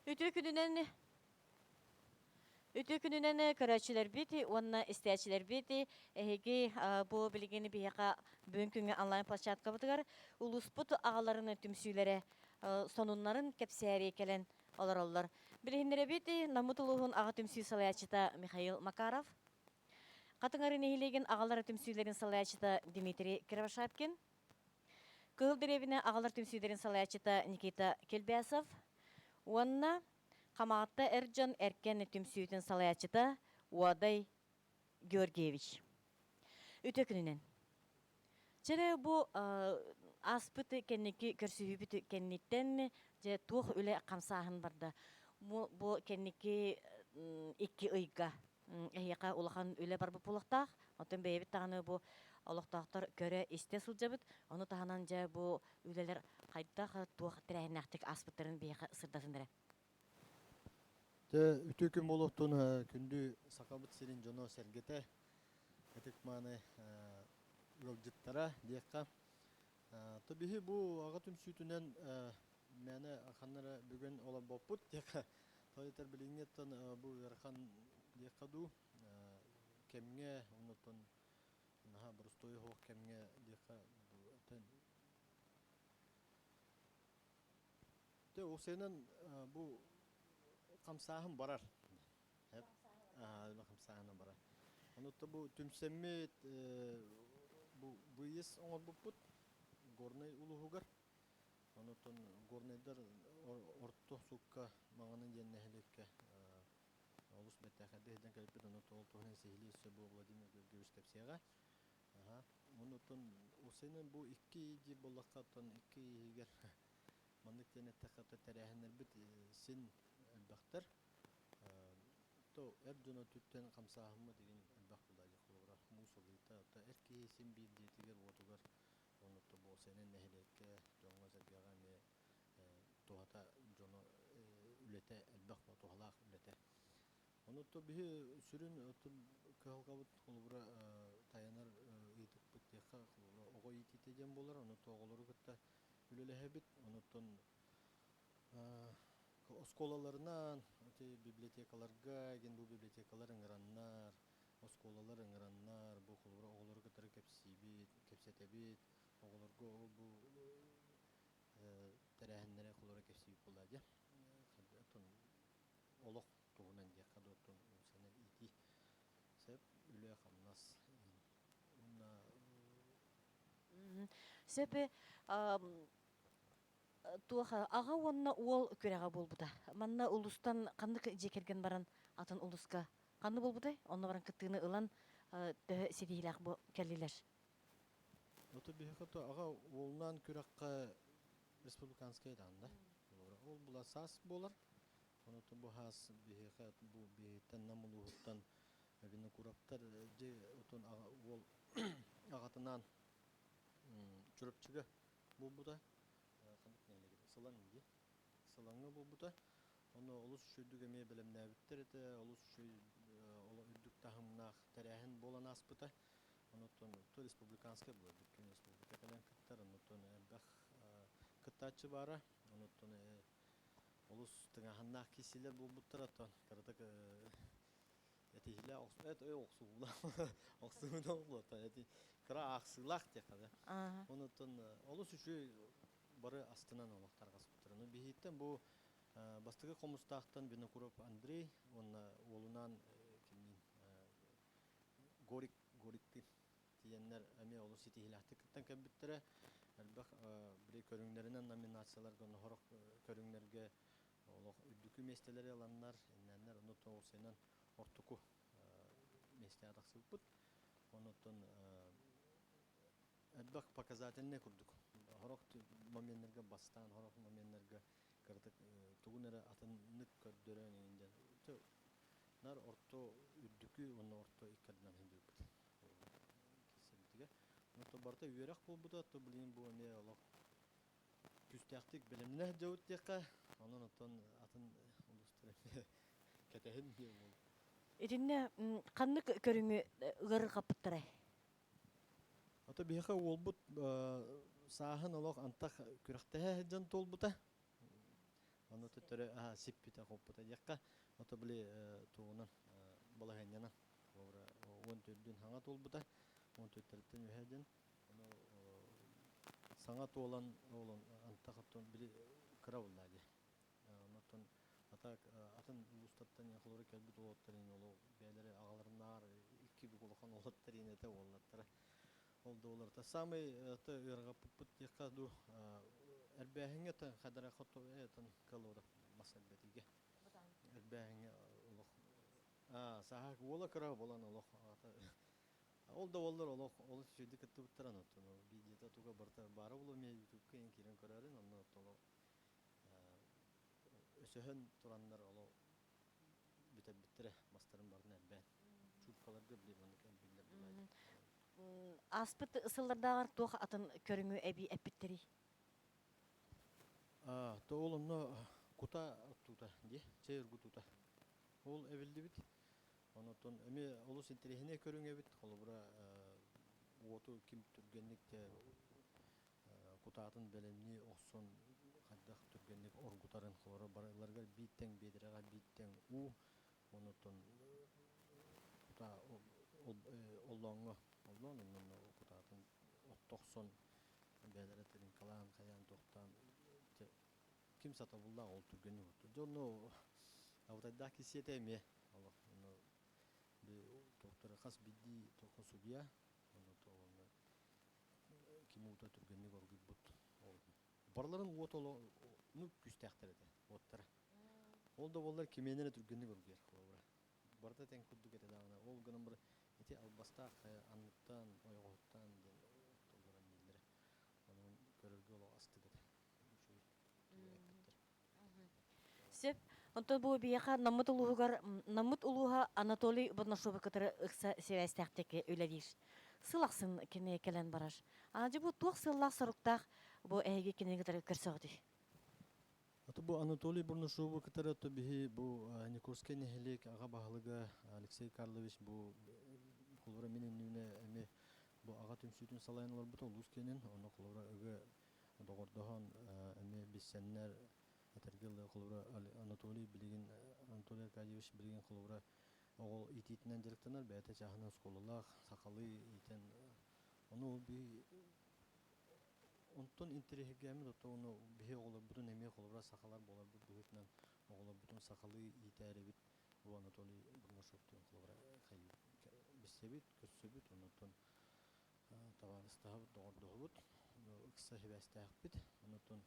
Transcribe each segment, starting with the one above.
Үтүө күнүнэн Үтүө күнүнэн көрөөччүлэрбит уонна истээччилэрбит эһиги бу билигин биһиэхэ бүгүн күҥҥэ онлайн площадкабытыгар улууспут аҕаларын түмсүүлэрэ сонуннарын кэпсээри кэлэн олороллор. Билиһиннэрэбит Наммыт улууһун аҕа түмсүү салайааччыта Михаил Макаров, Хатыҥ Арыы нэһилиэгин аҕалара түмсүүлэрин салайааччыта Дмитрий Кривошапкин, Кыһыл Дэриэбинэ аҕалар түмсүүлэрин салайааччыта Никита Килбясов уонна Хамаҕатта эр дьон эркэн түмсүүтүн салайааччыта Уодай Георгиевич. Үтүө күнүнэн. Чэрэ бу ааспыт кэнники көрсүһүүбүт кэнниттэн дьэ туох үлэ хамсааһын барда? Бу, бу кэнники 2 ыйга эһиэхэ улахан үлэ барбыт буолуохтаах. Оттон бэйэбит даҕаны бу олохтоохтор көрө-истэ сылдьабыт. Ону таһынан дьэ бу үлэлэр хайдах туох тэрээһиннээхтик ааспыттарын биһиэхэ сырдатын эрэ. Дьэ, үтүө күн буолуохтун күндү Сахабыт сирин дьоно-сэргэтэ, ытык-мааны ыалдьыттара диэххэ. То биһи бу аҕа түмсүүтүнэн мээнэ ханна эрэ бүгүн олорбоппут диэххэ. То этэр билиҥҥиттэн бу ыарахан диэххэ дуу, кэмҥэ, оннуттан наһаа боростуой оһох кэмҥэ диэххэ Дьэ, уопсайынан бу хамсааһын барар. Хамсааһына барар. Онуттан бу түмсэммит бу быйыс оҥорбуппут Горнай улууһугар. Онуттан горнайдар орто сукка Маҥаны диэн нэһилиэккэ олус бэртээхэйдик сылдьан кэлбит. Онуттан ол туһунан сиһилии өссө бу Владимир Георгиевич кэпсиэҕэ. Онуттан уопсайынан бу 2 диир буоллахха, оттон 2 иһигэр маннык диэн эттэххэ, тэрээһиннэрбит син элбэхтэр. То эр дьон өттүттэн хамсааһыммыт игин элбэх буолла холобура муус ылыыта, то эр киһи син биир дьиэтигэр-уотугар уонна то буолсайынан нэһилиэккэ, дьоҥҥо-сэргэҕэ эмиэ туһата дьоно үлэтэ элбэх туһалаах үлэтэ. Ону то биһи сүрүн кыһалҕабыт холобура тайанар ыйытыкпыт диэххэ холобура оҕо иитиитэ диэн буолар, ону то оҕолору кытта үлэлэһэбит. Онуттан оскуолаларынан, ити библиотекаларга, игин бу библиотекалар ыҥыраннар, оскуолалар ыҥыраннар, бу холобура оҕолору кытары кэпсиибит, кэпсэтэбит, оҕолорго ол бу тэрээһиннэри холобура кэпсиибит буолла дии. Оттон олох туһунан диэххэ дуу, оттон сэнэн иитии сөп, үлэ-хамнас уонна Сөп туох аҕа уонна уол күрэҕэ буолбута. Манна улуустан ханнык дьиэ кэргэн баран атын улууска ханна буолбутай? Онно баран кыттыыны ылан төһө ситиһиилээх бу кэллилэр? Ото биһиэхэ то аҕа уолунаан күрэххэ республиканскай даҕаны ол була саас буолар. Онон бу хаас биһиэхэ бу биһиттэн Нам улууһуттан Винокуровтар дьэ отон уол аҕатынаан Чурапчыга буолбута. Ханнык нэһилиэгэ Сылаҥ дии. Сылаҥҥа буолбута. Ону олус үчүгэйдик эмиэ бэлэмнээбиттэр этэ. Олус үчүгэй үрдүк таһымнаах тэрээһин буолан ааспыта. Онуттан то республиканскай буолар бүттүүн республика кэлэн кыттар. Онуттан элбэх кыттааччы баара. Онуттан олус тыҥааһыннаах киирсиилэр буолбуттара. Оттон кыратык этиһилээх эт өй охсуулаах охсууна оҕолото эти кыра аахсыылаах диэххэ да онуттан олус үчүгэй бары астынан олох тарҕаспыттар ну биһиттэн бу бастакы хомустаахтан Винокуров Андрей уонна уолунаан кимниин Горик Гориктыын тиийэннэр эмиэ олус ситиһиилээхтик кыттан кэлбиттэрэ элбэх били көрүҥнэринэн номинацияларга сорох көрүҥнэргэ олох үрдүкү миэстэлэри ыланнар, иннэннэр ону тоҕусайынан ортоку миэстэҕэ тахсыбыппыт. Онуттан элбэх показательнай курдук. Сорох моменнарга бастаан, сорох моменнарга кыратык тугун эрэ атыннык көрдөрөн иҥин диэн. Нар орто үрдүкү уонна орто икки ардынан сылдьыбыппыт. Киирсэрбитигэр. Онтон барыта үөрэх буолбута, то блин бу эмиэ олох күүстээхтик бэлэмнээх дьабыт диэххэ, онон оттон атын улуустар эмиэ кэтэһин диэн буолла. Итиннэ ханнык көрүҥү ыарырҕаппыттарай? Ото биһиэхэ уолбут сааһын олох антах күрэхтэһэ сылдьан туолбута. Ону төттөрү сиппитэ хоппута диэххэ. Ото били тугунан балаһыанньанан холобура 14-дүн хаҥа туолбута. 14-тэриттэн үһэ диэн. Ону саҥа туолан олон антах оттон били кыра булла дии. Онтон ата атын улуустартан холобура кэлбит уолаттар ол бэйэлэрэ аҕаларынааҕар икки бүк улахан уолаттар этэ уоллаттара. Ол да буолар. Самый это ыарҕаппыппыт диэххэ дуу эрбээһиҥҥэ тан хадара хоту этан калора мас эрбэтигэ. Эрбээһиҥҥэ олох саһаак уола кыра болан олох ол да буоллар олох олус үчүгэйдик кыттыбыттара оттон видеота туга барыта баара буолуо эмиэ ютубка иҥ киирэн көрөөрүн онно толо өсөһөн тураннар оло бүтэрбиттэрэ мастарын барын элбээн чууркаларга били маннык элбиллэр булаайдык. Ааспыт сыллардааҕар туох атын көрүҥү эбии эппиттэрий? То ол онно кута оттуута дии, чэй оргутуута. Ол эбиллибит. Онотон эмиэ олус интэриэһинэй көрүҥ эбит. Холобура, уоту ким түргэнник кутаатын бэлэмнии охсон хайдах түргэнник оргутарын холобура барыларыгар биир тэҥ биэдэрэҕэ биир тэҥ уу онотон кутаа оллооҥҥо оллоон онно кутаатын оттохсон бэйэлэрэ тырыыҥкалаан хайаан туохтаан ким сатабыллаах ол түргэнник оттор дьэ онно абытайдаах киссиэтэ эмиэ олох ону туохтара хас биирдии туохха судьуйа ону ким уута түргэнник оргуйбут ол барыларын уот ну күүстээхтэр этэ уоттара ол да буоллар кимиэнэ эрэ түргэнник оргуйар холобура барыта тэҥ курдук этэ даҕаны ол гынан баран ити албастаах анныттан ойоҕоһуттан диэн оттоллорон дииллэрэ онон көрөргө олох астык этэ үчүгэй тугу эппиттэр. Сөп. Онтон бу биһиэхэ Наммыт улууһугар Наммыт улууһа Анатолий Бурнашовы кытары ыкса сибээстээхтик үлэлиир. Сыл ахсын кини кэлэн барар. Аадьы бу туох сыаллаах-соруктаах бу эһиги кинини кытары көрсөҕүтүй? Аты бу Анатолий Бурнашову кытары то биһи бу Никольскай нэһилиэк аҕа баһылыга Алексей Карлович бу холобура мин иннибинэ эми бу аҕа түмсүүтүн салайан олорбута улуус киэнин онно холобура ыгы доҕордоһон эмиэ билсэннэр этэргэ дылы холобура Анатолий билигин Анатолий Аркадьевич билигин холобура оҕо иитиитинэн дьарыктанар бэйэтэ чааһынан оскуолалаах сахалыы иитэн ону ол би онтон интэриэһиргээммит ото ону биһи оҕолорбутун эмиэ холобура сахалар буоларбыт быһыытынан оҕолорбутун сахалыы иитээрэбит бу Анатолий Бурнашов диэн холобура билсэбит көрсөбүт оннуттан табаарыстаһабыт, доҕордоһобут, ыкса сибээстээхпит. Онутун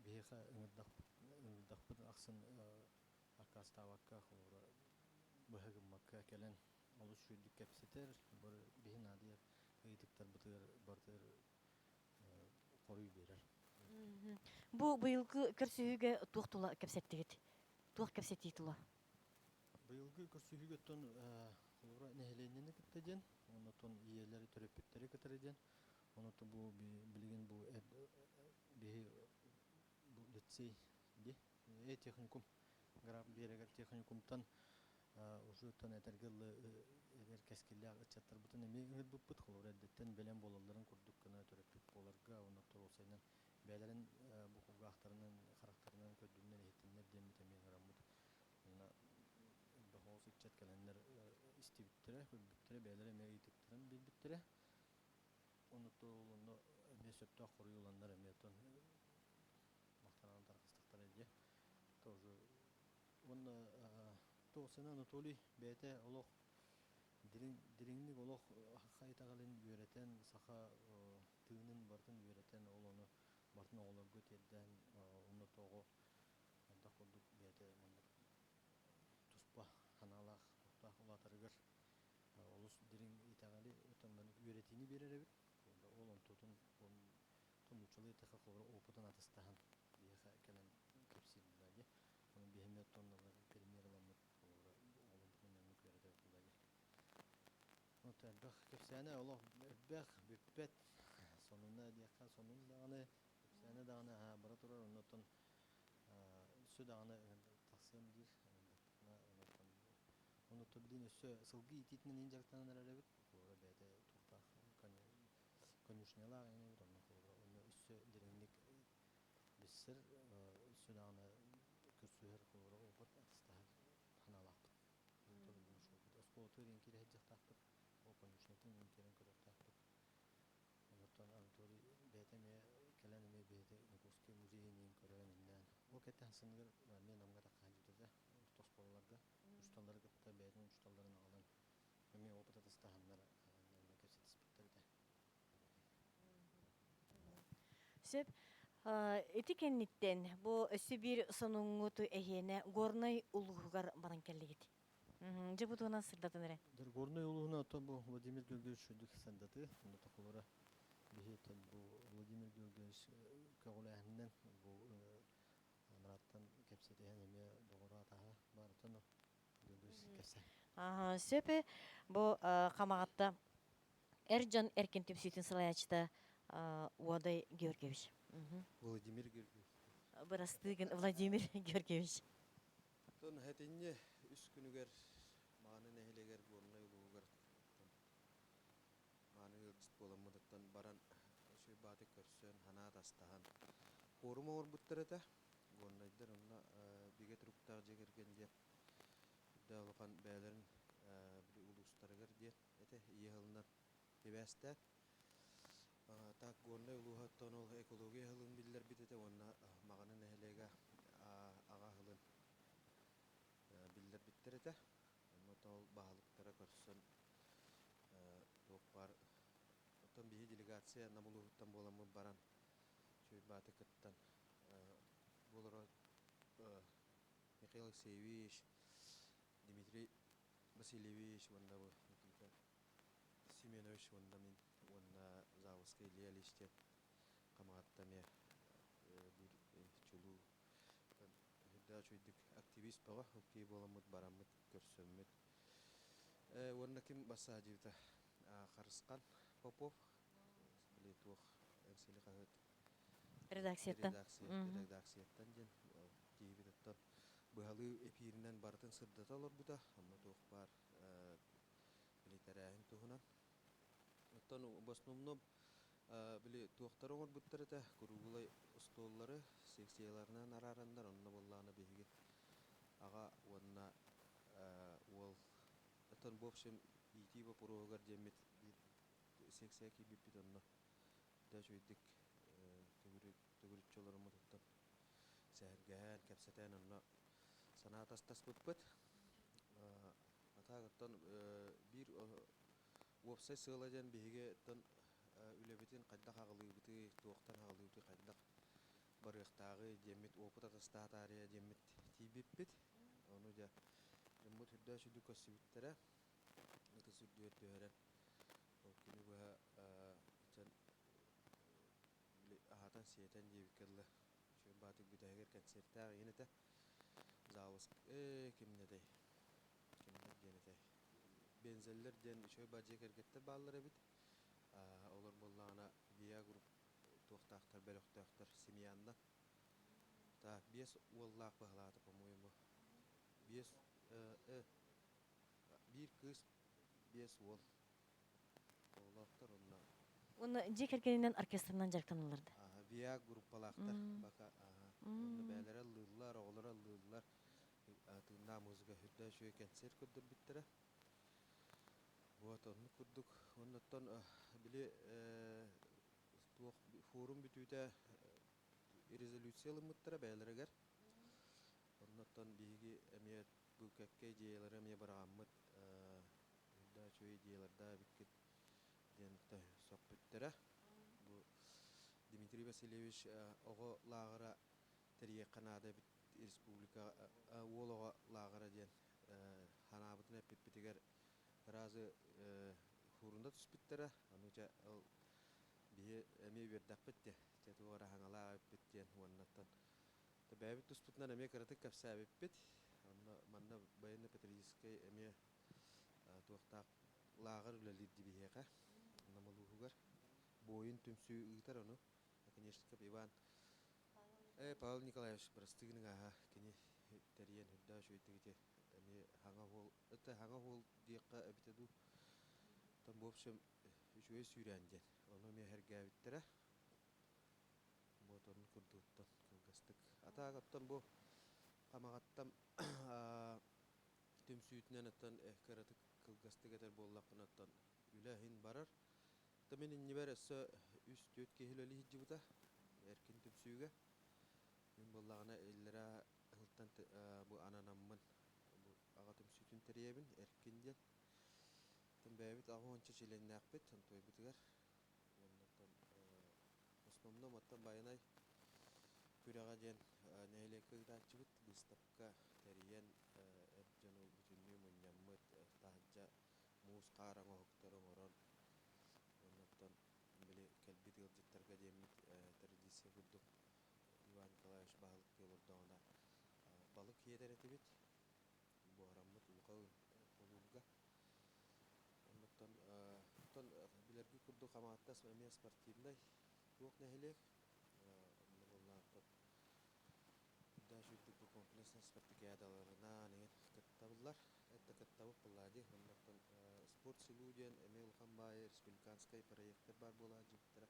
биһиэхэ ыҥырдахпыт ахсын аккаастаабакка, холобура, быһа гыммакка кэлэн олус үчүгэйдик кэпсэтэр, бары биһи наадыйар ыйытыктарбытыгар барытыгар хоруй биэрэр. Бу быйылгы көрсүһүүгэ туох тула кэпсэттигит? Туох кэпсэтии тула? Быйылгы көрсүһүүгэ оттон холобура нэһилиэнньэни кытта диэн, оннотон ийэлэри, төрөппүттэри кытары диэн, онотон бу билигин бу биһи бу лицей ди техникум граф биэрэгэр техникумтан уже оттон этэргэ дылы эдэр кэскиллээх ыччаттарбытын эмиэ ыҥырбыппыт холобура эрдэттэн бэлэм буолалларын курдук гына төрөппүт буоларга уонна уопсайынан бэйэлэрин бу кулгаахтарынан харахтарынан көрдүннэр иһиттиннэр диэммит эмиэ ыҥыраммыт Онно элбэх оҕус ыччат кэлэннэр истибиттэрэ, көрбүттэрэ, бэйэлэрэ эмиэ ыйытыктарын биэрбиттэрэ. Ону онно эмиэ сөптөөх хоруй ыланнар эмиэ оттон махтанан тарҕастахтара дии. Тоже уонна Тоосена Анатолий бэйэтэ олох дириҥ дириҥник олох саха итэҕэлин үөрэтэн, саха тыынын барытын үөрэтэн, ол ону барытын оҕолорго тиэрдэн, онно тоҕо Хайдах курдук бэйэтэ маннык туспа санаалаах, тустаах улаатарыгар олус дириҥ итэҕэли оттон маннык үөрэтиини биэрэр эбит. Ол онтутун нууччалыы эттэххэ холобура опытын атастаһан биһиэхэ кэлэн кэпсиир буолла дии. Ону биһи эмиэ оттон премьер ыламмыт холобура оҕолорбутун маннык үөрэтэбит буолла дии. Вот элбэх кэпсээнэ олох элбэх бүппэт сонуна диэххэ сонун даҕаны кэпсээнэ даҕаны бара турар оннуттан өссө даҕаны тахсыам диир онуттан билин өссө сылгы иитиитинэн иин дьарыктанан эрэр эбит холобура бэйэтэ туохтаах конюшнялаах эбит онно холобура онно өссө дириҥник билсэр өссө даҕаны Хотур иин киирэ сылдьыахтаахпыт. Ол конюшнатын иин киирэн көрүөхтээхпит. Онтон Анатолий бэйэтэ эмиэ кэлэн эмиэ бэйэтэ Никольский музейын иин көрөн иннээн. Ол кэтээн сыныгар эмиэ Намга таххан дьүтэтэ оскуолаларга учууталлары кытта бэйэтин учууталларын аҕалан эмиэ опыт атастаһаннар кэпсэтиспиттэр этэ. Сөп. Ити кэнниттэн бу өссө биир сонуҥҥут эһиэнэ Горнай улууһугар баран кэллигит. Дьэ бу туһунан сырдатын эрэ. Горнай улууһуна оттон бу Владимир Георгиевич үрдүк сандаты, онно тохолоро биһи бу Владимир Георгиевич көҕүлээһининэн бу анараттан кэпсэтиһэн эмиэ доҕоро атаһа барытын Георгиевич кэпсэ. Сөп. Бу Хамаҕатта эр дьон эркин түмсүүтүн салайааччыта Уодай Георгиевич. Владимир Георгиевич. Бырастыыгын Владимир Георгиевич. Оттон хэтинньи үс күнүгэр Мааны нэһилиэгэр Горнай улууһугар Мааны ыалдьыт буоламмытыттан баран үчүгэй бааты көрсөн, санаа атастаһан форум оҥорбуттар этэ. Горнайдар онно бигэ туруктаах дьиэ кэргэн диэн үрдээх улахан бэйэлэрин били улуустарыгар диэн этэ ийэ сылынан сибээстээн. Так Горнай улууһа оттон ол экология сылын биллэрбит этэ уонна Маҕаны нэһилиэгэ аҕа сылын биллэрбиттэр этэ. Онно ол баһылыктара көрсөн туох баар оттон биһи делегация Нам улууһуттан буоламмыт баран Чуйбааты кыттан буолоро Михаил Алексеевич, Дмитрий Васильевич уонна бу Никита Семенович уонна мин уонна Заводскай Илья Ильич диэн Хамаҕатта эмиэ биир чулуу үрдээх үчүгэйдик активист бөҕө хоккей буоламмыт бараммыт көрсөммүт уонна ким бассаадьыта Харысхан Попов били туох Эҥсиэли хаһыат Редакцияттан. Редакцияттан диэн киһибит оттон быһалыы эпииринэн барытын сырдата олорбута онно туох баар били тэрээһин туһунан. Оттон в основном били туохтары оҥорбуттар этэ, круглай остуоллары секцияларынан араараннар, онно буоллаҕына биһиги аҕа уонна уол оттон в общем иитии боппуруоһугар диэммит биир секция киирбиппит онно да үчүгэйдик төгүрүччү олоруммутуттан сэһэргэһэн, кэпсэтэн онно санаа атастаспыппыт. Атаак оттон биир уопсай сыала диэн биһиги оттон үлэбитин хайдах аҕалыыбытый, туохтан аҕалыыбытый, хайдах барыахтааҕый диэммит опыт атастаатаарыйа диэммит тиийбиппит. Ону дьэ дьоммут үрдээх сүдү көрсүбүттэрэ. Ытыс үрдүгэр түһэрэн ол күнү быһа чэн били аһатан-сиэтэн диэбиккэ дылы үчүгэй баатык бүтэһигэр концертаах иһин этэ. Заалыск ээ кимнэтэй? Кимнэр диэн этэй? Бензеллэр диэн үчүгэй баа дьиэ кэргэттэр бааллар эбит. Олор буоллаҕына ВИА групп туохтаахтар, бөлөхтөөхтөр семьяннан. Так, биэс уоллаах быһалаата, по-моему. Биэс, биир кыыс, биэс уол. Оҕолоохтор онно. Уонна дьиэ кэргэнинэн оркестрынан дьарыктаналлар да? ВИА группалаахтар бака. Онно бэйэлэрэ ыллыыллар, оҕолоро ыллыыллар. Тыыннаах музыка үрдэ үчүгэй концерт көрдөрбүттэрэ. Вот оннук курдук. Оннуттан били туох форум бүтүүтэ резолюция ылыммыттара бэйэлэригэр. Оннуттан биһиги эмиэ бу кэккэ идеялары эмиэ быраҕаммыт үрдэ үчүгэй идеялардаах эбиккит диэн сөхпүттэрэ. Бу Дмитрий Васильевич оҕо лааҕыра тэрийиэххэ наада эбит республика уол оҕо лааҕыра диэн санаабытын эппиппитигэр сразу хуурунда түспүттэрэ. Ону дьэ ол биһи эмиэ үөрдэхпит дии. Дьэ туох эрэ хаҥалаах эбиппит диэн уоннаттан бэйэбит туспутунан эмиэ кыратык кэпсээбиппит. Онно манна военно-патриотическай эмиэ туохтаах лааҕыр үлэлиир дии биһиэхэ Нам улууһугар. Буойун түмсүү ыытар ону. Оконешников Иван Павел Николаевич бырастыгын ааһа кини тэрийэн үрдээх үчүгэйдик ити эмиэ хаҥа уол это хаҥа уол диэххэ эбитэ дуу там в общем үчүгэй сүүрээн диэн ону эмиэ сэргээбиттэрэ вот онун курдуктан кылгастык атаак оттон бу Хамаҕаттан. Түмсүүтүнэн оттон кыратык кылгастык этэр буоллахпына, оттон үлэ иһин барар. Та мин иннибэр өссө үс-түөрт киһи үлэлии сылдьыбыта Эркин түмсүүгэ. Мин буоллаҕына иллэрээ сылтан бу ананаммын бу аҕа түмсүүтүн тэрийэбин Эркин диэн. Оттон бэйэбит 80-ча чилиэннээхпит Онтуойбутугар. Уонна оттон основном оттон Байанай күрэҕэ диэн нэһилиэккэ ыытааччыбыт быыстапка тэрийэн эр дьону бүтүннүү мунньаммыт, таһырдьа муус хаар оҥоһуктары оҥорон уонна оттон били кэлбит ыалдьыттарга диэммит традиция курдук Иван Николаевич баһылыктыы олордоҕуна балык иэтэр этибит, буһараммыт улахан холуурга. Оннуттан оттон билэргит курдук Хамаҕатта эмиэ спортивнай туох нэһилиэк онно буоллаҕа Даже үрдүк комплекснай спартакиадаларынан иһин кыттабыллар. Это кыттабыт буоллаа дии. Оннуттан спорт селу диэн эмиэ улахан баайы республиканскай проекттар баар буола сылдьыбыттара.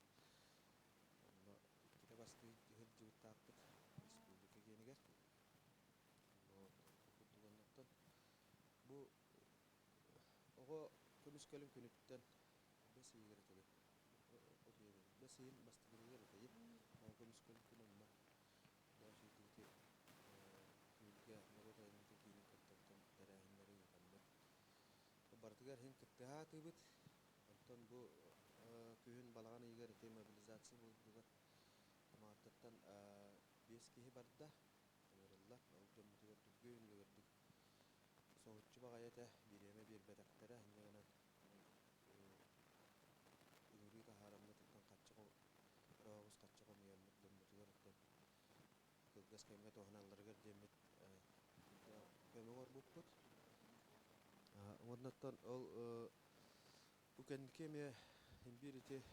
Онно иккитэ бастыы сылдьыбыттаахпыт республика киэнигэр. Вот курдук оннуттан бу оҕо көмүскэлин күнүттэн бэс ыйыгар этэ бэс ыйын бастакытыгар этэйи оҕо көмүскэлин күнэ онно Дьиҥ түһүлгэ норуот айымньытын киинин кытта тэрээһиннэри ыытаммыт. Барытыгар иһин кыттыһа аатыыбыт. Онтон бу күһүн балаҕан ыйыгар ити мобилизация буолбутугар Хамаҕаттаттан биэс киһи барда, ыҥырылла. Ол дьоммутугар түргэн үлүгэрдик соһуччу баҕайы этэ, бириэмэ биэрбэтэхтэрэ. Инньэ гынан ыҥырыы таһаараммыт, оттон харчы Оҕус хаччы хомуйаммыт дьоммутугар оттон кылгас кэмҥэ туһаналларыгар диэммит көмө оҥорбуппут. Уонна оттон ол бу кэнники эмиэ биир ити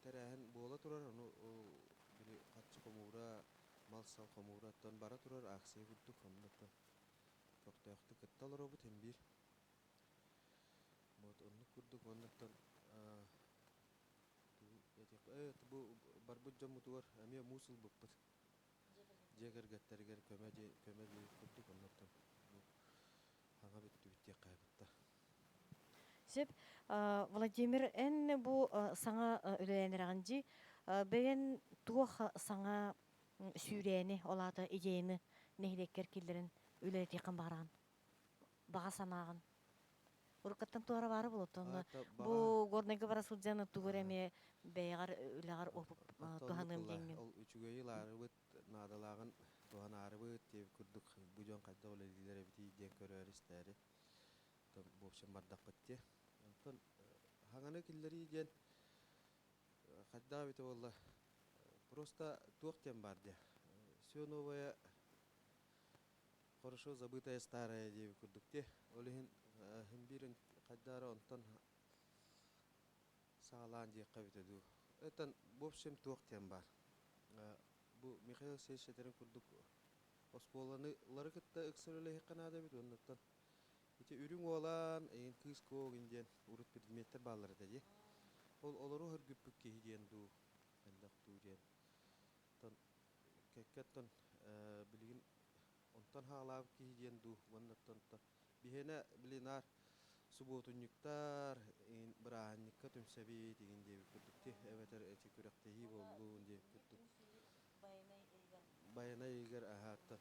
тэрээһин буола турар. Ону били хаччы хомуура, мал-сал хомуура оттон бара турар акция курдук. Онно оттон көхтөөхтүк кытта олоробут син биир. Вот оннук курдук уонна оттон Бу барбыт дьоммутугар эмиэ муус ылбыппыт. Дьиэ кэргэттэригэр көмө көмө диэбит курдук оннуттан бу хаҥа бүттүбүт диэххэ бытта. Сөп. Владимир, эн бу саҥа үлэлээн эрэҕин дии. Бэйэн туох саҥа сүүрээни, ол аата идеяны нэһилиэккэр киллэрэн үлэлэтиэххин баҕараҕын? Баҕа санааҕын? Уруккаттан туора баара буолуо. Бу Горнайга бара сылдьан тугу эрэ эмиэ бэйэҕэр үлэҕэр туһаныам диэҥҥин. Ол үчүгэйи ылаарыбыт, наадалааҕын туһанаарыбыт диэбит курдук бу дьон хайдах үлэлииллэр эбитий диэн көрөөрү истээри в общем бардахпыт дии. Онтон хаҥаны киллэрии диэн хайдах эбитэ буолла просто туох диэн баар диэ. Все новое Хорошо забытая старая диэбит курдук дии. Ол иһин иһин биир хайдара онтон саҕалаан диэххэ эбитэ дуу. Этан в общем туох диэн баар. Бу Михаил Алексеевич этэрин курдук оскуоланы лары кытта ыкса үлэлэһиэххэ наада эбит уоннаттан ити үрүҥ уолан эйин кыыс куогин диэн урут предметтэр бааллар этэ дии. Ол олору хөргүппүт киһи диэн дуу, хайдах дуу диэн. Оттон кэккэ оттон билигин онтон хаалаабыт киһи диэн дуу уонна оттон биһиэнэ били наар субуотунньуктар бырааһынньыкка түмсэбит игин диэбит курдук ти эбэтэр эти күрэхтэһии буоллун диэбит курдук Байанай ыйыгар аһааттан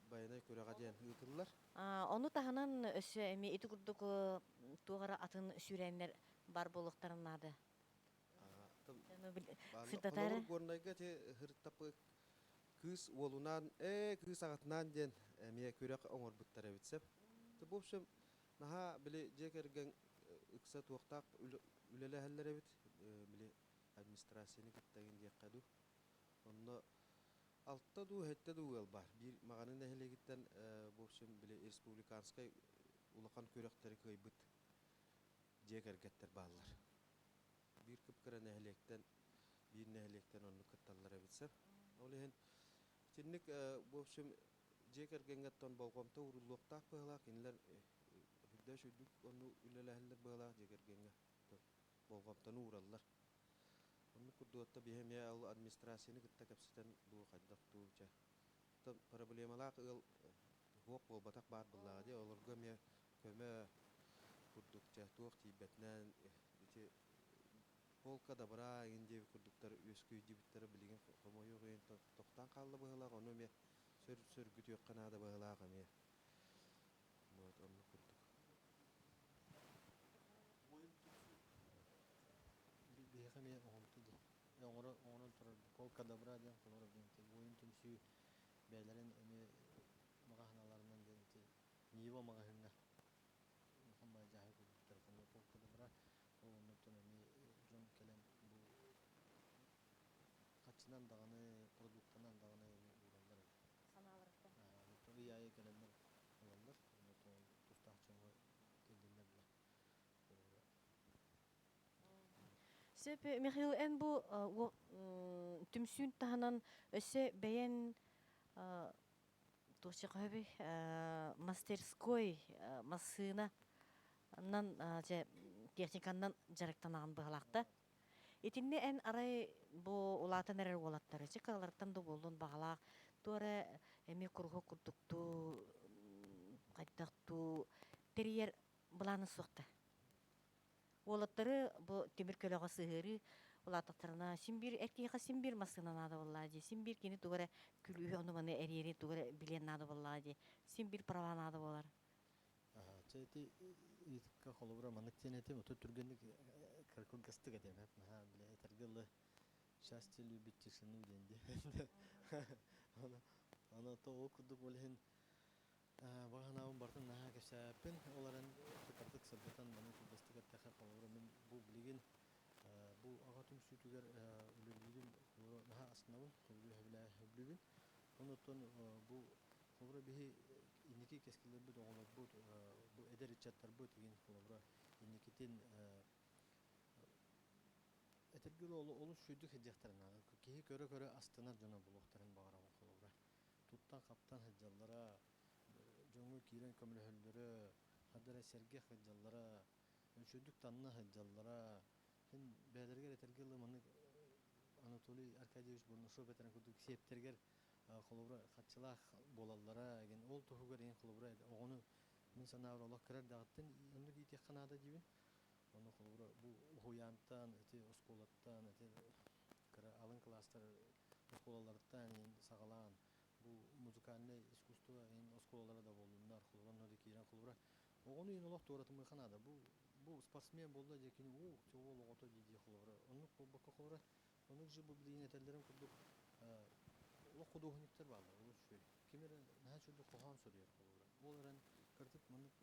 Байанай күрэҕэ диэн ыытыллар. Ону таһынан өссө эмиэ ити курдук туох эрэ атын сүүрээннэр бар буолуохтарын наада. Холобур, Горнайга ити Һыртапы кыыс уолунаан, ээ, кыыс аҕатынаан диэн эмиэ күрэх оҥорбуттар эбит сөп. В общем, наһаа били дьиэ кэргэн ыкса туохтаах үлэлэһэллэр эбит, били администрацияны кытта игин диэххэ дуу. Онно алта дуу, сэттэ дуу ыал баар. Биир Маҕаны нэһилиэгиттэн, в общем, били республиканскай улахан күрэхтэри кыайбыт дьиэ кэргэттэр бааллар. Биир кып-кыра нэһилиэктэн, биир нэһилиэктэн оннук кытталлар эбит сөп. Ол иһин итинник, в общем, дьиэ кэргэҥҥэ оттон болҕомто ууруллуохтаах быһыылаах. Кинилэр үрдээх үрдүк онну үлэлэһэллэр быһыылаах дьиэ кэргэҥҥэ болҕомтону уураллар. Оннук курдук отто биһи эмиэ ол администрацияны кытта кэпсэтэн дуу, хайдах дуу, чэ. Оттон проблемалаах ыал суох буолбатах баар буоллаҕа дии. Олорго эмиэ Көмө курдук дьэ туох тиийбэтинэн ити полка добра эҥин диэбит курдуктар үөскүйдүбүттэрэ билигин хомойуох иһин тохтоон хаалла быһыылаах, ону эмиэ сөргүтүөххэ наада быһыылаах эмиэ. Вот оннук курдук. Биһиэхэ эмиэ оҥомту дии. Оҥоро оҥорон турар полка добра диэн холоро диэн буойун түмсүү бэйэлэрин эмиэ маҕаһыналарынан диэн ити Нива маҕаһыыҥҥа улахан баайдьааһы курдуктар онно полка добра ол оннуттан эмиэ дьон кэлэн бу хаччынан даҕаны продуктанан даҕаны эмиэ уураллар эбит. Санааларыттан. Ый аайы кэлэннэр ылаллар, онно тустаах дьоҥҥо тиэрдиллэр буолар. Сөп, Михаил, эн бу түмсүүн таһынан өссө бэйэн туох мастерской массыынанан дьэ техниканнан дьарыктанаҕын быһалаахта. Итиннэ эн арай бу улаатан эрэр уолаттары, чэ кыраларыттан да буоллун баҕалаах, туора эмиэ куруһуок курдуктуу хайдахтуу тэрийэр былаана суох да. Уолаттары бу тимир көлөҕө сыһыарыы улаатахтарына син биир эр киһиэхэ син биир массыына наада буоллаҕа дии, син биир кини тугу эрэ күлүүһү ону-маны эриэри тугу эрэ билиэн наада буоллаҕа дии, син биир права наада буолар. Чэ ити ыйытыкка холобура маннык диэн этим, ото түргэнник кыргастык этим, наһаа бile этэргэ дылы счастье любит тишину диэн дии. Аны аны то ол курдук ол иһин баҕанаабын барытын наһаа кэпсээппин, ол эрэн кытардык сырдатан маны кылгастык эттэххэ холобура мин бу билигин бу аҕа түмсүүтүгэр үлэлиирим холобура наһаа астынабын, сөбүлүүбүн. Онуттан бу холобура биһи инники кэскиллэрбит оҕолорбут бу эдэр ыччаттарбыт игин холобура инникитин этэргэ олус үчүгэйдик сылдьыахтарын наада. Киһи көрө-көрө астынар дьоно буолуохтарын баҕарабын холобура. Туттан-хаптан сылдьаллара, дьоҥҥо киирэн көмөлөһөллөрө, хардара сэргэх сылдьаллара, үчүгэйдик танна сылдьаллара. Син бэйэлэригэр этэргэ дылы маннык Анатолий Аркадьевич Бурнашов этэрин курдук сиэптэригэр холобура харчылаах буолаллара эгин ол туһугар эн холобура оҕону мин санаабар олох кыра эрдэҕиттэн оннук иитиэххэ наада диибин. Ону холобура бу уһуйаантан, ити оскуолаттан, ити кыра алын кылаастар оскуолаларыттан иһин саҕалаан бу музыкальнай искусство иһин оскуолалара да буоллуннар, холобура онно да киирэн холобура оҕону иһин олох туоратымыахха наада. Бу спортсмен буолла дии кини уу уол оҕото дии дии холобура оннук буолбакка холобура оннук же бу билигин этэллэрин курдук олох худуоһунньуктар бааллар олус үчүгэй. Ким эрэ наһаа үчүгэйдик хоһоон суруйар холобура. Ол эрэн кырдьык маннык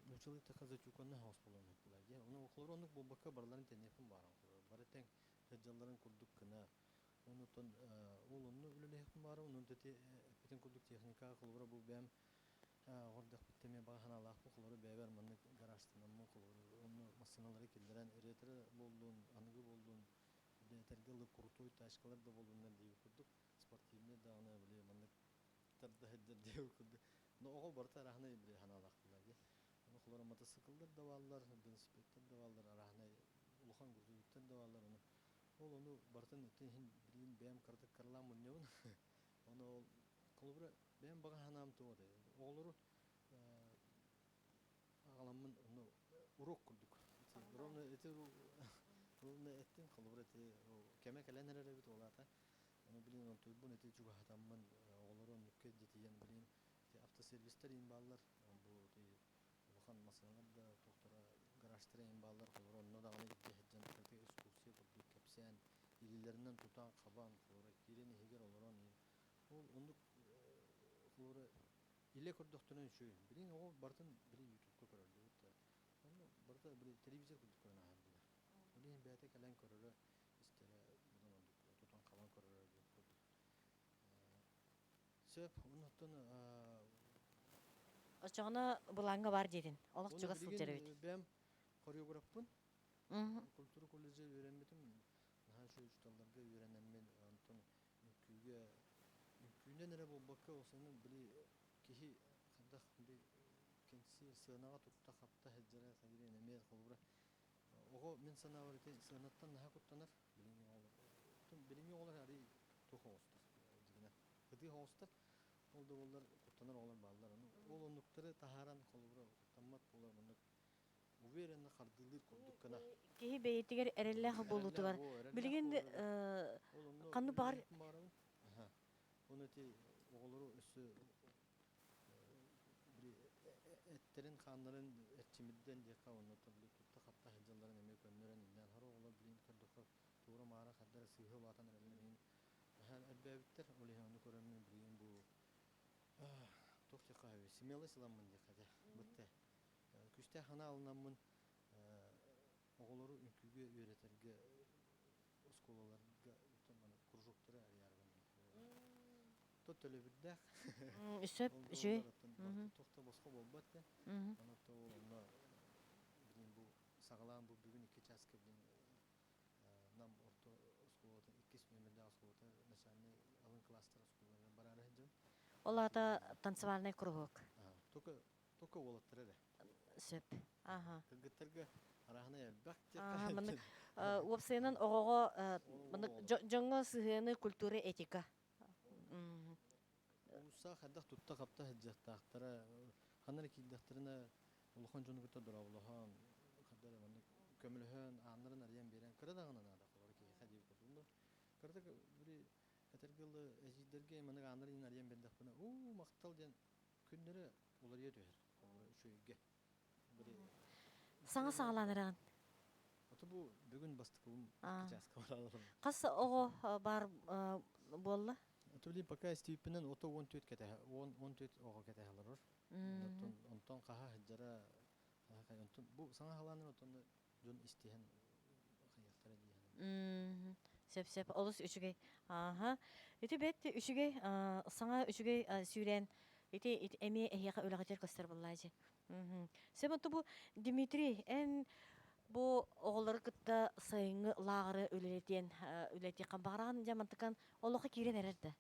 нууччалыы эттэххэ затюканный хаос буолуон сөп буолар дии. Ону холобура оннук буолбакка барыларын тэниэхпин бааран холобура. Бары тэҥ сылдьалларын курдук гына. Оннуттан ол онно үлэлэһиэхпин баарым. Онон ити эппитин курдук техникаҕа холобура бу бэйэм оҕордохпут эмиэ баҕа санаалаахпын холобура бэйэбэр маннык гаражтанаммын холобура онно массыыналары киллэрэн ретро буоллун, аныгы буоллун, этэргэ дылы крутой тачкалар да буоллуннар диэбит курдук спортивный даҕаны били маннык тарда сылдьар диэбит курдук. Но оҕо барыта арааһынай били санаалаах буолар дии. Ону холобура мотоцикллар да бааллар, велосипедтэр да бааллар, арааһынай улахан грузовиктар да бааллар. Ону ол ону барытын иһин билигин бэйэм кыратык кыралаан мунньабын. Ону ол холобура бэйэм баҕа санаам туох этэй? Оҕолору аҕаламмын ону уруок курдук. Ровно ити ровно эттим холобура ити кэмэ кэлэн эрэр эбит ол аата. Ону билигин онтуйбун ити чугаһатаммын оҕолору оннукка дьитийэн билигин ити автосервистэр иин бааллар. Бу ити улахан массыыналар да туохтара гаражтара иин бааллар. Холобура онно даҕаны илдьэ сылдьан экскурсия курдук кэпсээн илиилэринэн тутан хабан холобура киирэн иһигэр олорон ол оннук холобура илэ көрдөхтөрүнэ үчүгэй. Билигин оҕо барытын били ютубка көрөр диэбит да. Онно барыта били телевизор курдук көрөн ааһар буолар. Ол иһин бэйэтэ кэлэн көрөрө, истэрэ быдан ордук тутан хабан көрөрө диэн курдук. Сөп, оннуттан Оччоҕуна былааҥҥа бар диэтин. Олох Уонна чугас сылдьар билигин эбит. бэйэм хореографпын. Культура колледжа үөрэммитим. Наһаа үчүгэй учууталларга үөрэнэммин, онтон үҥкүүгэ үҥкүүнэн эрэ буолбакка, осону били киһи хайдах били кэнсиэр сыанаҕа тутта-хапта сылдьара хайдах эмиэ холобура оҕо мин санаабар ити сыанаттан наһаа куттанар билиҥҥи оҕолор билиҥҥи оҕолор арый туох оҕустар дьигинэ ытыы оҕустар ол да буоллар. Куттанар оҕолор бааллар. Ону ол оннуктары таһааран холобура куттаммат буолар маннык уверенно хардыылыыр курдук гына. Киһи бэйэтигэр эрэллээх Эрэллээх буолуутугар буо, эрэллээх билигин буоларыгар. Ол онно ханнык баҕар үлэлиэхпин баҕарабын. Аха. Оны ити оҕолору өссө били эттэрин хааннарын эрчимирдэн диэххэ онно били тутта-хапта сылдьалларын эмиэ көннөрөн иннээн хара оҕолор билин көрдөххө туора маара хардара сыыһа улаатан эрэллэр иһин элбээбиттэр. Ол иһин ону көрөммүн билигин бу туох диэххэ сөбүй смелость ыламмын диэххэ дэ бытта күүстээх санаа ылынаммын оҕолору үҥкүүгэ үөрэтэргэ оскуолаларга кружоктары арыйарбын то төлөбүрдээх Сөп, үчүгэй. Туох да босхо буолбат да. Онон ол онно билин бу саҕалаан бу бүгүн икки чааска билин Нам орто оскуолатын иккис нүөмэрдээх оскуолата начальнай алын класстар оскуолаларыгар бараары сылдьабын. Ол аата танцевальный кругок. Только только уолаттар эрэ. Сөп. Аха. Кыргыттарга арааһынай элбэх. Маннык уопсайынан оҕоҕо маннык дьоҥҥо сыһыаны культура этика. Уулусса хайдах тутта-хапта сылдьыахтаахтара, ханна эрэ киирдэхтэринэ улахан дьону кытта дорооболоһон, хайдах эрэ маннык көмөлөһөн, ааннарын арыйан биэрэн, кыра даҕаны наада холобура киһиэхэ диэбит курдук. Кыратык били этэргэ дылы эдьиийдэргэ маннык ааннарын арыйан биэрдэхпинэ, уу махтал диэн күннэрэ уларыйа түһэр, холобура үчүгэйгэ. Били Саҥа саҕалаан эрэҕин. Ото бу бүгүн бастакыбын икки чааска бараларым. Хас оҕо баар буолла? Ото билин пока истибиппинэн ото 14 кэтэһэ, 10-14 оҕо кэтэһэ олорор. Онтон онтон хаһа сылдьара онтон бу саҥа халаанын отон дьон истиһэн хайыахтара диэһэн. Сөп сөп олус үчүгэй. Ааха. Ити бэт үчүгэй саҥа үчүгэй сүүрээн ити эмиэ эһиэхэ үлэҕитигэр көстөр буоллаачы. Сөп онто бу Дмитрий эн бу оҕолору кытта сайыҥҥы лааҕыры үлэлэтиэн үлэтиэххин баҕараҕын дьэ мантыкан олоххо киирэн эрэр да.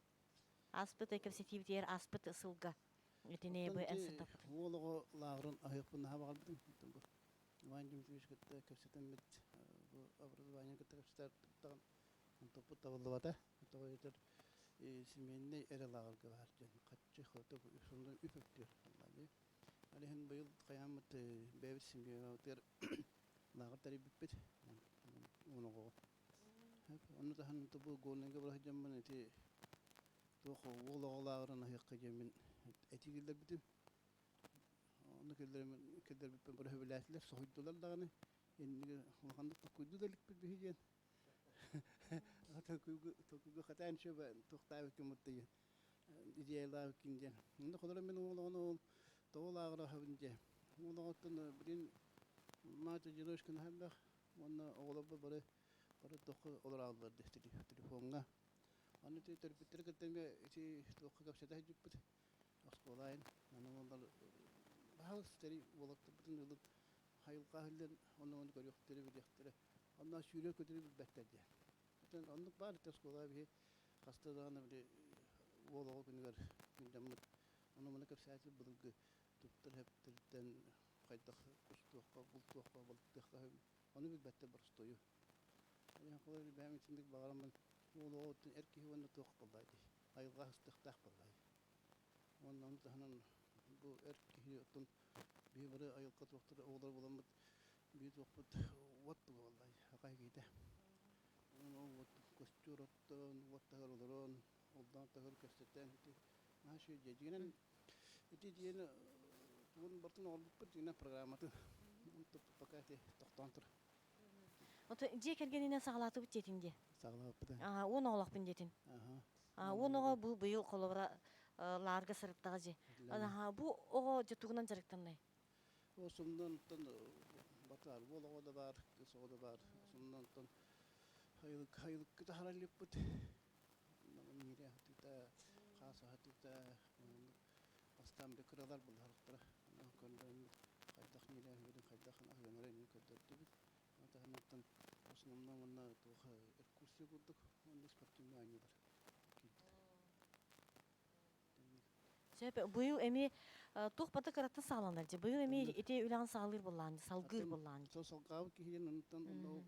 Ааспыт кэпсэтиибитигэр ааспыт сылга итини бу эн сырдаппытыҥ. Уол оҕо лааҕырын аһыахпын наһаа баҕарбытым. Бу Иван Дмитриевич кытта кэпсэтэммит бу образование кытта кэпсэтэр онтоппут табыллыбата. Тоҕо диэтэр семейнэй эрэ лааҕырга баар диэн хаччы хоту сонун үп үптүөр. Ол иһин быйыл хайааммыт бэйэбит семьябытыгар лааҕыр тэрийбиппит. Уон оҕоҕо. Онну таһынан бу Горнайга бара сылдьаммын ити туох уол оҕо лааҕырын аһыахха диэммин этии киллэрбитим. Ону киллэрбиппин бары сөбүлээтилэр, соһуйдулар даҕаны. Инники улаханнык токкуйду да иликпит биһи диэн. Толкуйга хатаан шөбө туохтаабыккын диэн идеялаабыккын диэн. Онно холоро мин уол оҕону ол тоҕо лааҕыр аһабын диэн. Уол оҕоттон билин мать одиночка наһаа уонна оҕолорбор бары бары туохха олороаллар телефоҥҥа. Аны ити төрөппүттэри кытта эмиэ ити туохха кэпсэтэ сылдьыппыт оскуола айын. Аны уоллар баһаалыста уолаттарбытын ылып хайылҕа иһиллэн онно-ону көрүөхтэрэ, билиэхтэрэ. Онно сүүрэр-көтөрү билбэттэр диэн. Оттон оннук баар ити оскуолаҕа биһи хаста даҕаны били уол оҕо күнүгэр күндэммит ону-маны кэпсээтилэр былыргы туттар хэптэриттэн хайдах кустуохха, бултуохха, балыктыахха ону билбэттэр боростуойу. Холобур бэйэм итинник баҕараммын уол оҕоттон эр киһи уонна туох буоллай дии айылҕа ыстыахтаах буоллай. Уонна ону таһынан бу эр киһи оттон биһи бары айылҕа туохтара оҕолор буоламмыт биир туохпут уот буоллай аҕай киһитэ. Онон уот костюр оттон, уот таһар олорон, олдоон таһар көстөтөн ити наһаа үчүгэй дьиэ. Дьиҥинэн ити дьиэни тугун барытын оҥорбуппут дьиҥинэн программатын пока ити тохтоон турар. Ото дьиэ кэргэнинэн саҕалаатыбыт диэтиҥ дии. Саҕалаабыппыт. Аа, уон оҕолоохпун диэтин. Аха. Уон оҕо бу быйыл холобура лаарга сырыттаҕа дьи. Аха, бу оҕо дьэ тугунан дьарыктаннай? Осумнан батаар уол оҕо да баар, кыыс оҕо да баар. Осумнан хайылык хайылыкка таһаараллыппыт. Миирэ аһатыыта, хаас аһатыыта, бастаан бile кыралар булларыктара. Көрдөрөммүт хайдах ньирэһибитин хайдах аһыанара көрдөрдүбүт. Таһынан основном уонна туох экскурсия курдук уонна спортивный оонньуулар киирдилэр. Сөп, быйыл эмиэ туох бата кыраттан саҕаланар дии. Быйыл эмиэ ити үлэҕин саҕалыыр буоллаан, салгыыр буоллаан. Сол салгаабыт киһинэн онтон онно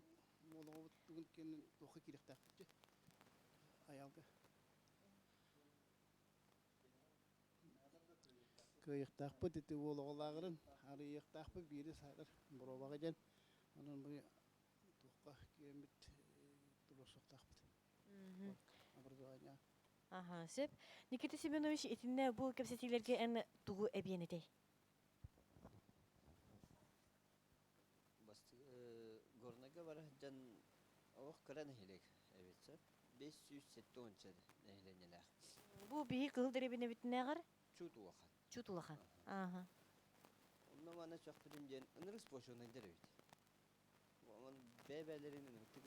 уолоҕобут тугун кэннин туохха киириэхтээхпит айалга. Кыайыахтаахпыт ити уол оҕолааҕырын арыйыахтаахпыт биири саатар боруобаҕа диэн. Онон бу туохха киирэммит туруорсуохтаахпыт. Образование. Аха, сөп. Никита Семенович, итиннэ бу кэпсэтиилэргэ эн тугу эбиэн этэй? Горнайга бара сылдьан олох кыра нэһилиэк эбит сөп. 570 нэһилиэнньэлээх. Бу биһи кыһыл дэриэбинэбитинээҕэр Чуут улахан. Чуут улахан. Ааха. Онно манна сөхпүтүм диэн ынырык спочуонайдар эбит. Онон бэйэ-бэйэлэрин ынырыктык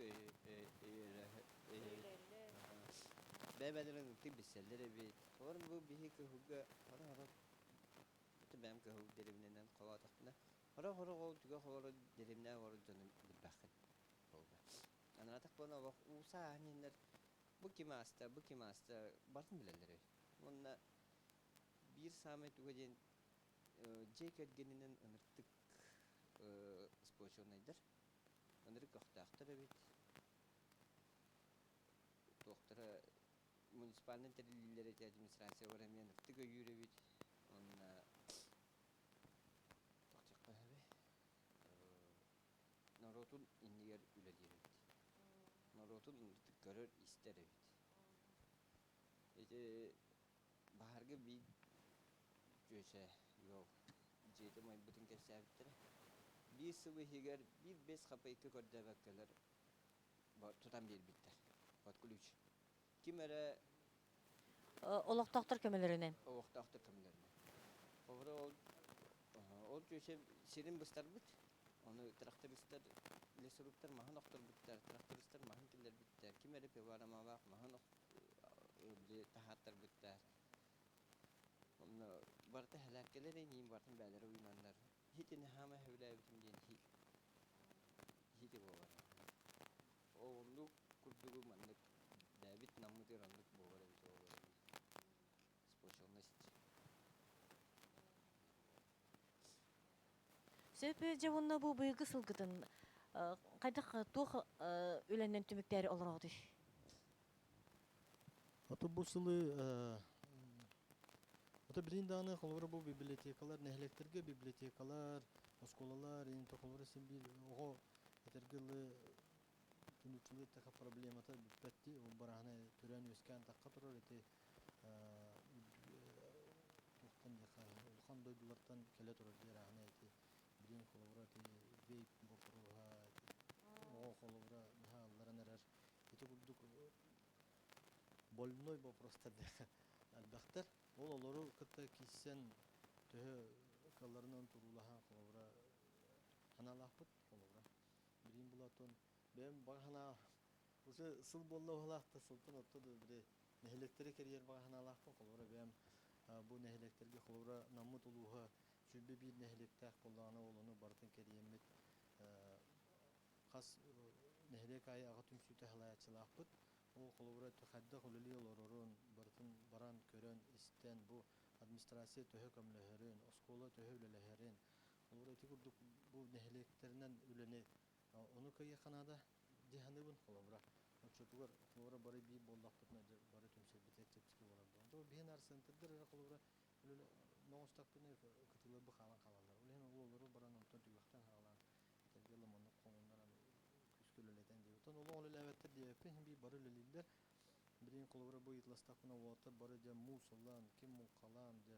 бэйэ-бэйэлэрин ынырыктык билсэллэр эбит. Олор бу биһи кыһылга хоро-хоро бэйэм кыһыл дэриэбинэнэн холоотохпуна хоро-хоро ол түгэх олорор дэриэбинэ олорор дьону билбэххин буолла. Анаатах буолан олох уусаа ааһан иһиннэр бу ким ааста, бу ким ааста барытын билэллэр эбит. Уонна биир саамай туга диэн дьиэ кэргэнинэн ынырыктык спочуонайдар, ынырык көхтөөхтөр эбит. Туохтара муниципальнай тэриллиилэр эти администрациялар эмиэ ынырыктык өйүүр эбит. Уонна туох диэххэ норуотун иннигэр үлэлиир эбит. Норуотун ынырыктык көрөр-истэр эбит. Ити баһаарга биир чүөчэ ыал дьиэтэ умайбытын кэпсээбиттэрэ. Биир сыл иһигэр биир бэс хапайка көрдөөбөккөлөр тутан биэрбиттэр. Под ключ. Ким эрэ Олохтоохтор көмөлөрүнэн. Олохтоохтор көмөлөрүнэн. Холобура ол ол чүөчэ сирин быстарбыт. Ону трактористар лесоруктар маһын охторбуттар, трактористар маһын киллэрбиттэр. Ким эрэ пилорамалаах маһын били таһааттарбыттар. Онно барыта һэлээккэлэр иниин барытын бээлэрэ уйунаннар хитини хаама сөбүлээбитим диэн хити буолар. Оннук курдугу маннык бэйэбит наммытыгар оннук буолар эбит ол сплоченность. Сөп дьэ уонна бу быйылгы сылгытын хайдах туох үлэнэн түмүктээри олороҕутуй? Ото бу сылы ото билин даҕаны холобура бу библиотекалар нэһилиэктэргэ библиотекалар, оскуолалар иин холобура син биир оҕо этэргэ дылы түнүччүлүү эттэххэ проблемата бүппэт дии. Ол бараһына төрөөн үөскээн тахха турар ити туохтан диэхэ улахан дойдулартан кэлэ турар дии арааһына ити билин холобура ити вейп боппуруоһа оҕо холобура наһаа ылларан эрэр ити курдук больной вопростар элбэхтэр. Ол олору кытта киирсэн төһө кыалларынан туруулаһан холобура ханаалаахпыт холобура. Билин булатон бэйэм баҕа санаа уже сыл буолла уһалаахта сылтан отто да били нэһилиэктэри кэрийэр баҕа санаалаахпын холобура бэйэм бу нэһилиэктэргэ холобура Наммыт улууһа 21 нэһилиэктээх буоллаҕына ол ону барытын кэрийэммит хас нэһилиэк аайы аҕа түмсүүтэ салайааччылаахпыт. Ол холобура хайдах үлэлии олорорун барытын баран көрөн, истэн, бу администрация төһө көмөлөһөрүн, оскуола төһө үлэлэһэрин, холобура ити курдук бу нэһилиэктэринэн үлэни ону кыайыахха наада дии саныыбын холобура. Оччотугар холобура бары биир буоллахпытына бары түмсэрбитэ чэпчэки буолар буолан. Биһин арсентырдар эрэ холобура ноҕустахпына кытылар хаалан хаалаллар. Ол иһин ол олору баран онтон түгэхтэн хаалаан этэргэ ылыманнык хоҥуннаран күүскэ үлэлэтэн диэбит. Оттон олох үлэлээбэттэр диэбэппин, иһин биир бары үлэлииллэр. Билигин холобура бу ыйыталастахпына уолаттар бары дьэ муус ылан, ким муҥхалаан дьэ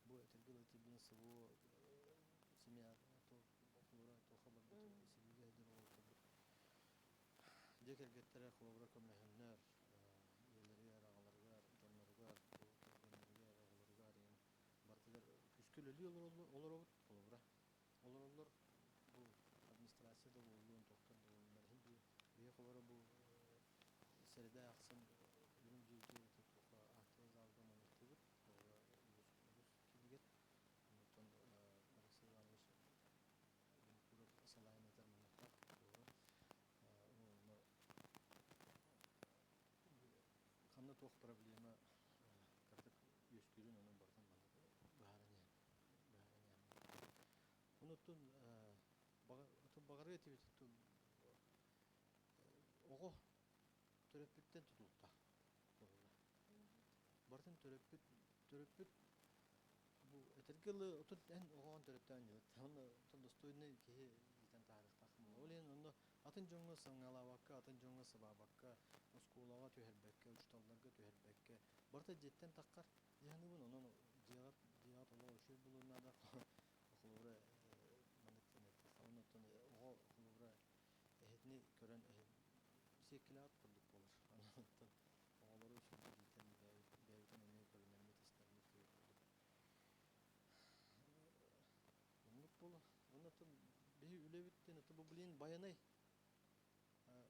бу этэргэ дылы билигин СВО семья холобура туохха барбыт сэриигэ сылдьар уолаттарбыт дьиэ кэргэттэрэ холобура көмөлөһөннөр ийэлэригэр, аҕаларыгар, дьонноругар, бу кэргэннэригэр, оҕолоругар иһин барытыгар күүскэ үлэлии олоробут холобура. Олороллор бу администрация да буоллун, тохтор да буоллун, иһин биһи холобура бу сэрэдэ ахсын үрүҥ дьиэ туохха актовый залга мунньахтыыбыт, холобура улус улус киинигэр. Онтон Алексей Иванович Винокуров салайан ыытар мунньахтаах холобура. Онно ханна туох проблема кырдык үөскүүрүн онон барытын маннык быһааран иһэн Онуттан баҕарыа этибит оҕо төрөппүттэн тутулуктаах буолла. Барытын төрөппүт төрөппүт бу этэргэ Этэргэ дылы, отут эн оҕоҕун төрөттөөн дьиэбит. Онно оттон достойнай киһи иитэн таһаарыахтааххын буолуо. Ол иһин онно атын дьоҥҥо саҥалаабакка, атын дьоҥҥо сыбаабакка, оскуолаҕа түһэрбэккэ, учууталларга түһэрбэккэ, барыта дьиэттэн таххар дии саныыбын. Онон дьиэҕит, дьиэҕит олох үчүгэй буолуон наада. Холобура, маннык диэн эттэххэ, онон оҕо холобура эһэтини көрөн сиэккилээҕит курдук буолар. Онон оҕолору үчүгэйдик иитэн бэйэбитин эмиэ көрүнэммит, истэммит киһи курдук. Оннук буолар. Онон биһи үлэбит диэн бу блин Байанай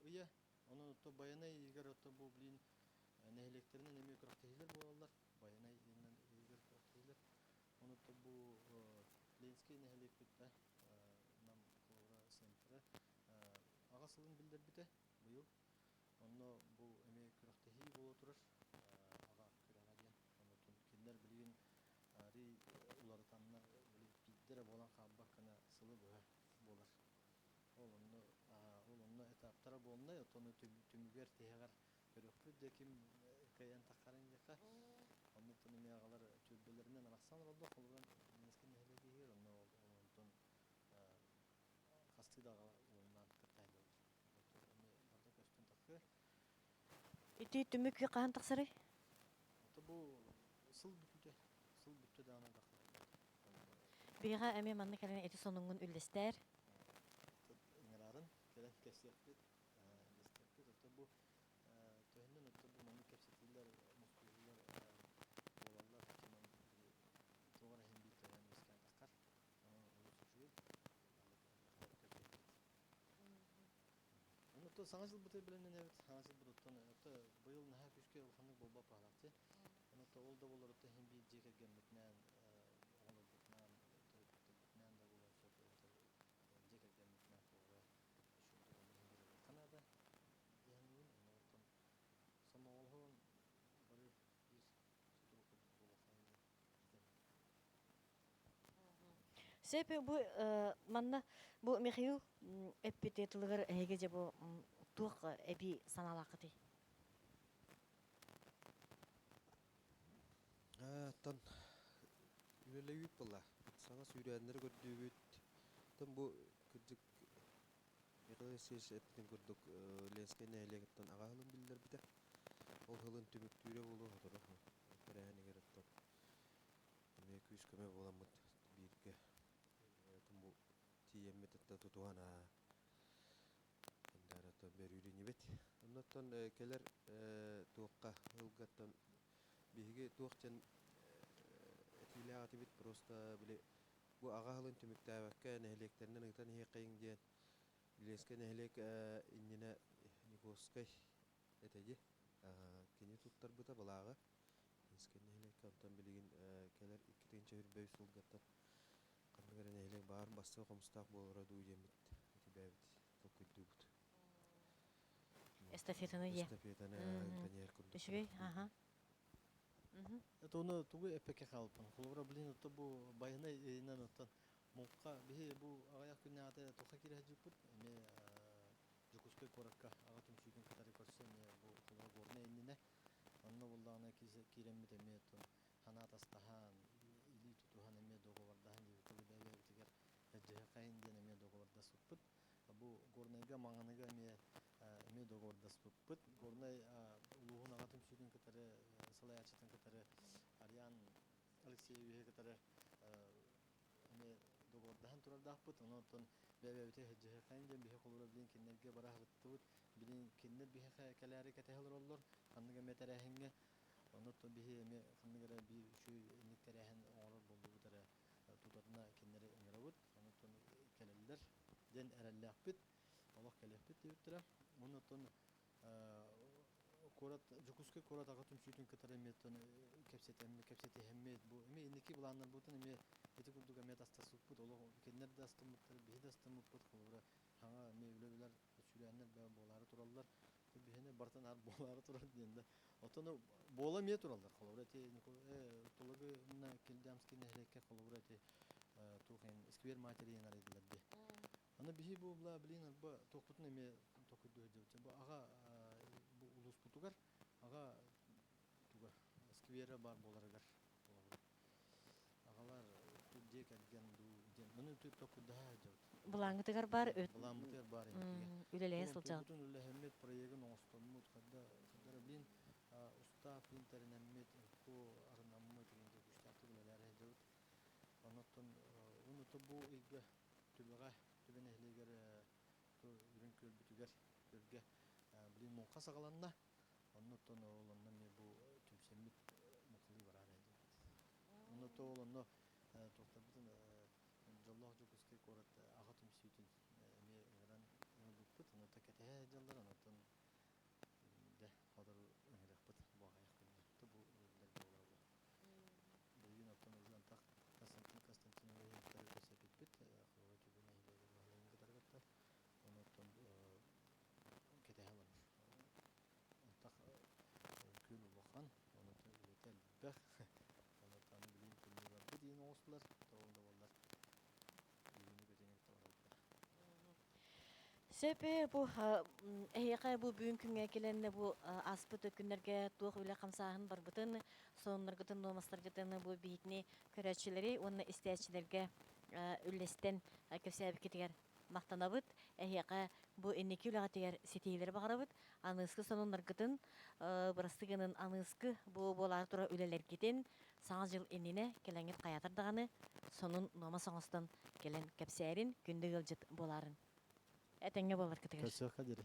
ыйа. Онон Байанай ыйыгар бу блин нэһилиэктэринэн эмиэ күрэхтэһиилэр буолаллар. Байанай ыйынан ыйыгар күрэхтэһиилэр. Онон бу Ленскэй нэһилиэкпит да Нам холобура центра аҕа сылын биллэрбитэ быйыл. Онно бу эмиэ күрэхтэһии буола турар аҕа күрэҕэ диэн. Онон кинилэр билигин арыый уларытаннар били биирдэ эрэ буолан хаалбат гына сылы быһа буолар. Ол онно ол онно этаптара буолнай, оттон түмүгэр тиһэҕэр көрүөхпүт да ким кыайан таххарын диэххэ. Оннуттан эмиэ аҕалар түөлбэлэринэн арахсан олордох, холобура Ленскэй нэһилиэгэ иһигэр онно онтон хастыы да аҕа уолунаан кытта сылдьаллар. Эмиэ барыта көстөн тахсыа. Ити түмүк хаһан тахсарый? Ото бу сыл бүтүүтэ, сыл бүттэ даҕаны тахсар. Биһиэхэ эмиэ манна кэлэн ити сонуҥҥун үллэстээр. Ыҥырарын кэлэн кэпсиэхпит, үллэстиэхпит. Ото бу төһөннөн ото бу маннык кэпсэтиилэр, мустууллар буолаллар. Оччонон туох эрэ иһин биир төрөөн үөскээн таххар. Онон олус үчүгэй. Онно саҥа сылбыты билэннэнэбит. Саҥа сылбытыттан это быйыл наһаа күүскэ улаханнык буолбат баҕалаахчы. Онно ол да буоллар иһин биир дьиэ кэргэммитинээн, оҕолорбутунаан, төрөппүттэрбитинээн да буолуон сөп, эбэтэр дьиэ кэргэммитинээн туора үчүгэйдик онно иһин биир наада диэхинибин. Онно оттон сомоҕолоһон бары биир сутурук курдук буолуоххайын диэн этэбин. Сөп бу манна бу Михаил эппит тылыгар эһиги дьэ бу туох эбии санаалааххытый? Оттон үлэлэйбит буолла. Саҥа сүүрээннэри көрдүүбүт. Оттон бу кырдьык Михаил Алексеевич эппитин курдук Ленскэй нэһилиэгиттэн аҕа ыһылын биллэрбитэ. Ол ыһылын түмүктүүрэ буолуо сотору тэрээһинигэр оттон эмиэ күүс-көмө буоламмыт бииргэ бу тиийэммит тутуһан оттон бөрүүрүнүбүт. Оннуттан кэлэр туохха ылгаттан биһиги туох диэн этиилээх этибит просто били бу аҕа ыһылын түмүктээбэккэ нэһилиэктэринэн ыытан иһиэххэйиҥ диэн Ленскэй нэһилиэк иннинэ Никольскай этэ дии. Кини туттарбыта былааҕы Ленскэй нэһилиэккэ онтон билигин кэлэр 2 сүүс сылгаттан ханнык эрэ нэһилиэк баар бастакы хомустаах буолара дуу диэммит ити бэйэбит толкуйдуубут. Эстафетаны е. Эстафетаны ыытан иһэр курдук. Үчүгэй, аха. Это оны тугу эппекке хаалыппын. Холобура, блин, отто бу байынай ыйынан оттон муҥха биһи бу аҕыйах күннээҕитэ туха киирэ сылдьыбыппыт. Эмиэ Дьокуускай куоракка аҕа түмсүүтүн кытары көрсөн эмиэ бу холобура Горнай иннинэ онно буоллаҕына киирэммит эмиэ оттон санаа атастаһан, илии тутуһан эмиэ договардаһан диэбит бэйэбитигэр дьыһахайын диэн эмиэ договардаспыппыт. Бу Горнайга Маҥаныга эмиэ эмиэ договардаспыппыт. Горнай улууһун аҕа түмсүүтүн кытары салайааччытын кытары Ариан Алексеевиһы кытары эмиэ договордаһан турардаахпыт. Онон оттон бэйэбитэ дьыһахайын диэн биһи холобура билин кинилэргэ бара сырыттыбыт. Билин кинилэр биһиэхэ кэлээри кэтэһэ олороллор. Ханнык эмэ тэрээһиҥҥэ. Онон оттон биһи эмиэ ханнык эрэ биир үчүгэй инник тэрээһин оҥорор буоллубут эрэ тутатына кинилэри ыҥырабыт. Онон кэлэллэр диэн эрэллээхпит. Олох кэлиэхпит диэбиттэрэ. Онон оттон куорат Дьокуускай куорат аҕа түмсүүтүн кытары эмиэ кэпсэтэммит, кэпсэтиһэммит, бу эмиэ инники былааннарбытын эмиэ ити курдук эмиэ тастаспыппыт, олох кинилэр да астыммыттар, биһи да астыммыппыт, холобура хаҥа эмиэ үлэ-үлэр сүүрээннэр бөҕө буолаары тураллар, биһини барытын аар буолаары турар диэн да. Оттон буола эмиэ тураллар, холобура ити Тулагы Кильдямский нэһилиэккэ холобура ити туох сквер матери диэн арыйдылар дии. Аны биһи бу бла блин арба туохпутун эмиэ токуйдуу сылдьабыт. Бу аҕа бу улууспутугар аҕа туга скверэ баар буоларыгар холобура. Аҕалар кэргэн дуу диэн ону токудаһа сылдьабыт. Былааҥҥытыгар бар Былааммытыгар баар инникигэ. Үлэлэһэ Ол сылдьаҕыт. онтубутун үлэһэммит, проегын оҥостоммут, хадда хаддара блин устаап интернэммит, ку арынаммыт игинде күстээхтик үлэлээр сылдьабыт. Онуттан онута бу ыйга түбэҕэ түбэ нэһилиэгэр үрүҥ күөлбүтүгэр күөлгэ блин муҥха саҕаланна. Оннуттан ол онно эмиэ бу түмсэммит муҥхалыы бараар сылдьабыт. Онно ол онно туохтарбытын дьоллоох Дьокуускай куорат аҕа түмсүүтүн эмиэ ыҥыран ыҥырбыппыт. Онуота кэтэһэ сылдьаллар. Онтон дьэ сотору ыҥырыахпыт бу аҕыйах күнүнэн. Бу үлэлэр буолара бу. Билигин оттон уже антах Константин Константинович кытары кэпсэппиппит. Холобура Түбэ нэһилиэгэр баһылыгын кытары кытта. Онуоттан кэтэһэ олорор. Антах күөл улахан, онуота үлэтэ элбэх. Онуота аны билигин тымныы барбыт диэн оҥостулар. Тоҕо да буоллар үүнү көтүҥү табараллар. Сөп бу эһиэхэ бу бүгүн күҥҥэ кэлэннэ бу ааспыт күннэргэ туох үлэ хамсааһын барбытын, сонуннаргытын, нуомастаргытын бу биһикини көрөөччүлэри уонна истээччилэргэ үллэстэн кэпсээбиккитигэр махтанабыт. Эһиэхэ бу инники үлэҕитигэр ситиһиилэри баҕарабыт. Аныыскы сонуннаргытын, бырастыы гынын аныыскы бу буолаары турар үлэлэргитин Саҥа дьыл иннинэ кэлэҥҥит хайаатар даҕаны сонун нуома соҥостон кэлэн кэпсээрин, күндү ыалдьыт буолаарын. Этэҥҥэ буоларгытыгар. Көрсүөххэ диэри.